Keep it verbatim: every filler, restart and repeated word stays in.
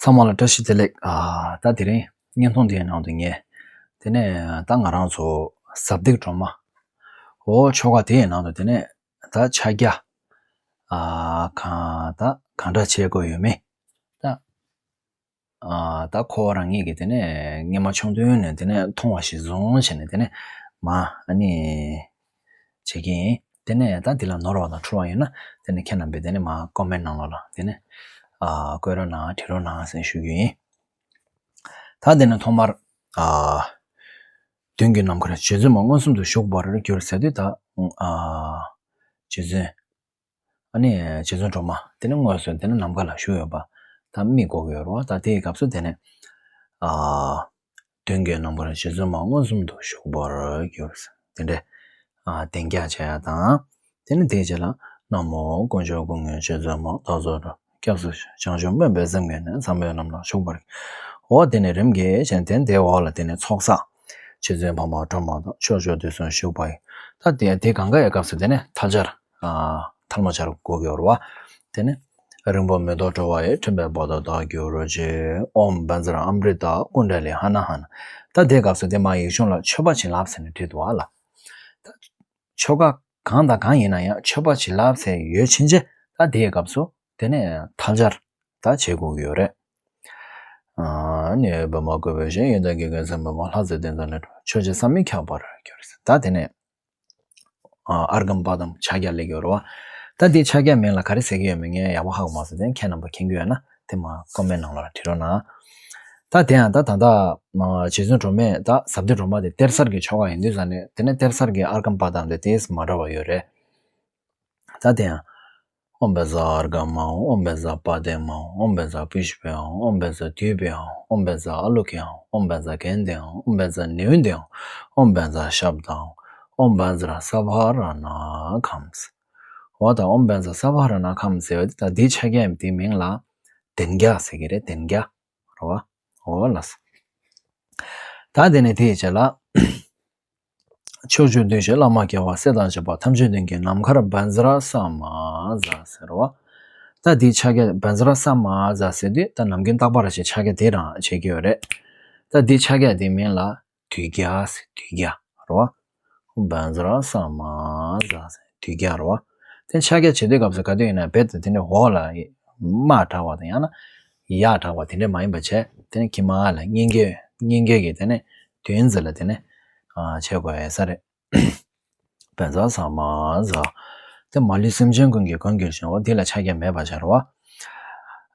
ཚང་མ་ལ་བཀྲ་ཤིས་བདེ་ལེགས། ཨ་ད་དེ་རིང་བརྙན་ཐུང་འདིའི་ནང་དུ་ངས་དེ་ནས་ད་ང་རང་ཚོ་ཟབ་ཏིག་སྒྲོལ་མ། འོ་ཆོ་ག་དེའི་ནང་དུ་དེ་ནས་ད་ཕྱག་རྒྱ་ཨ་གང་ད་གང་འདྲ་བྱེད་དགོས་ཡོད་མེད། ད་ཨ་ད་ཁོ་རང་ཉིད་ཀྱིས་དེ་ནས་སྔོན་མ་ཆུང་དུས་ནས་དེ་ནས་མཐོང་བ་གཞིར་བཟུང་བྱས་ནས་དེ་ནས་མ་ཨ་ནི་བྱེད་ཀྱི་ཡིན། དེ་ནས་ད་འདི་ལ་ནོར་བ་དང་འཁྲུལ་བ་ཡོད་ན་དེ་ནས་ཁྱེད་རྣམ་པས་དེ་ནས་མ་ཀོ་མེན་ནང་ལོགས་ལ་དེ་ནས་ཨ་བཀོད་རོགས་གནང་བྲིས་རོགས་གནང་ཟེར་ཞུ་རྒྱུ་ཡིན། ད་དེ་ནས་ཐོག་མར་ཨ་མདུན་གྱི་ནམ་མཁར་རྗེ་བཙུན་མ་མངོན་སུམ་དུ་བཞུགས་པར་གྱུར་ཟེར་དུས་ད་ཨ་རྗེ་བཙུན་ཨ་ནི་རྗེ་བཙུན་སྒྲོལ་མ་དེ་ནས་དངོས་སུ་དེ་ནས་ནམ་མཁའ་ལ་བཞུགས་ཡོད་པ་ད་མིག་གོ་གི་ཡོད་རེད་བ། ད་དེའི་སྐབས་སུ་དེ་ནས་ཨ་མདུན་གྱི་ནམ་མཁར་རྗེ་བཙུན་མ་མངོན་སུམ་དུ་བཞུགས་པར་གྱུར། དེ་འདྲའི་ཨ་གདན་རྒྱག་བྱེད་ཡ་དང་། དེ་ནས་དེའི་རྗེས་ལ་ན་མོ་དཀོན་མཆོག་ཀུན་དངོས་རྗེ་བཙུན་མ་བདག་སོགས་སྐྱབས་སུ་བྱང་ཆུབ་སྨོན་པའི་སེམས་ཀྱིས་ནི་བསམ་པའི་ལམ་ལ་ཞུགས་པར། འོ་དེ་ནས་རིམ་གྱིས་བྱས་ནས་དེ་འོག་ལ་དེ་ནས་ཚོགས་བསགས་རྗེ་བཙུན་འཕགས་མ་སྒྲོལ་མ་དང་ཕྱོགས་བཅུ་དུས་གསུམ་བཞུགས་པ་ཡི། ད་དེ་དེ་གང་ག་ཡི་སྐབས་སུ་དེ་ནས་ཐལ་སྦྱར་ཨ་ཐལ་མོ་སྦྱར་དགོས་ཀྱི་ཡོད་རེད་བ། དེ་ནས་རིང་པོ་མེ་ཏོག་བྲོ་བ་ཡིས། འཁྲིད་པའི་བར་དོ་བདག་གྱུར་ཅིག་ཨོཾ་བཛྲ་ཨ་མྲྀ་ཏ་ཀུཎྜ་ལི་ཧ་ན་ཧ་ན། ད་དེའི་སྐབས་སུ་དེ་མ་ཡིག་ཆུང་ལ་མཆོད་པ་བྱིན་རླབས་ཟེར་ནས་བྲིས་འདུག་བ་ལ། ད་ཆོ་ག་གང་དང་གང་ཡིན་ན་ཡང་མཆོད་པ་བྱིན་རླབས་ཟེར་ཡོད་ཕྱིན་ཆད་ད་དེའི་སྐབས་སུ་དེ་ནས་ཐལ་སྦྱར་ད་བྱེད་དགོས་ཀྱི་ཡོད་རེད། ཨ་ནི་པདྨ་བཀོད་པའི་ཞིང་། ཡོན་ཏན་གྱི་རྒྱལ་མཚན་པདྨ། ལྷ་རྫས་ཏིང་འཛིན་ལས་གྲུབ། ཆོས་རྗེ་བསམ་ཡས་ཁྱབ་པར་གྱུར། ད་དེ་ནས་ཨ་ཨརྒྷཾ་པཱ་དཾ་ཕྱག་རྒྱ་ལེགས་ཡོད་རེད་བ། ད་འདི་ཕྱག་རྒྱ་མིང་ལ་ག་རེ་ཟེར་གྱི་ཡོད་མེད་ངས་ཡག་པོ་ཧ་གོ་མ་སོང་། དེ་ཁྱེད་རྣམ་པ་མཁྱེན་གྱི་ཡོད་ན་དེ་མ་ཀོ་མེན་ནང་ལ་བྲིས་རོགས་གནང་། ད་དེ་ཡང་ད་ད་ལྟ་རྗེ་བཙུན་སྒྲོལ་མས་ད་ཟབ་ཏིག་སྒྲོལ་མ་དེ་གཏེར་གསར་གྱི་ཆོ་ག་ཡིན་དུས་ཙང་ནས་དེ་ནས་གཏེར་གསར་གྱི་ཨརྒྷཾ་པཱ་དཾ་དེ་དེས་མ་འདྲ་བ་ཡོད་རེད། ད་དེ་ཡང་། ཨོཾ་བཛྲ་ཨརྒྷཾ་མཱཿ་ཧཱུྃ། ཨོཾ་བཛྲ་པཱ་དྱཾ་མཱཿ་ཧཱུྃ། ཨོཾ་བཛྲ་པུཥྤེ་ཧཱུྃ། ཨོཾ་བཛྲ་དཱུ་པེ་ཧཱུྃ། ཨོཾ་བཛྲ་ཨ་ལོ་ཀེ་ཧཱུྃ། ཨོཾ་བཛྲ་གནྡྷེ་ཧཱུྃ། ཨོཾ་བཛྲ་ནཻ་ཝི་དྱེ་ཧཱུྃ། ཨོཾ་བཛྲ་ཤབྡ་ཧཱུྃ། ཨོཾ་བཛྲ་ས་བྷཱ་ར་ཎ་ཁཾ། འོ་ད་ཨོཾ་བཛྲ་ས་བྷཱ་ར་ཎ་ཁཾ་ཟེར་བ་དེ་ད་འདི་ཕྱག་རྒྱའི་མིང་ལ་གདན་རྒྱ་ཟེར་གྱི་རེད། གདན་རྒྱ་རེད་བ། འོ་ལགས། ད་དེ་ནས་དེའི་རྗེས་ལ། ཕྱོགས་བཅུའི་གདུལ་བྱའི་བླ་མ་དགེ་བ་སྲས་དང་བཅས་པ་ཐམས་ཅད་མདུན་གྱི་ནམ་མཁར་བཛྲ་ས་མཱ་ཛཿཟེར་བ། ད་འདི་ཕྱག་རྒྱ་བཛྲ་ས་མཱ་ཛཿཟེར་དུས་ད་ནམ་རྒྱུན་རྟག་པར་བྱེད་ཕྱག་རྒྱ་དེ་རང་བྱེད་ཀྱི་ཡོད་རེད། ད་འདི་ཕྱག་རྒྱ་དེའི་མིང་ལ་དུས་རྒྱ་ཟེར། དུས་རྒྱ་རེད་བ། བཛྲ་ས་མཱ་ཛཿཟེར་དུས་རྒྱ་རེད་བ། དེ་ཕྱག་རྒྱ་བྱེད་དུས་སྐབས་སུ་ག་དུས་ཡིན་ན་རྦད་དེ་དེ་ནས་འོག་ལ་མར་དྲག་པ་དང་ཡང་ན་ཡར་དྲག་པ་དེ་འདྲས་མ་ཡིན་པ་བྱས། དེ་ནས་གྱིབ་མ་ལ་སྙིང་གའི་སྙིང་གའི་གི་དེ་ནས་དོན་ཟེར་ལ་དེ་ནས་ཨ་བྱེད་དགོས་ཡ་ས་རེད། བཛྲ་ས་མཱ་ཛཿ། དེ་མ་ལུས་སེམས་ཅན་ཀུན་གྱི་མགོན་གྱུར་ཅིང་། འོ་དེ་ལ་ཕྱག་རྒྱ་མེད་པ་བྱ་རེད་བ།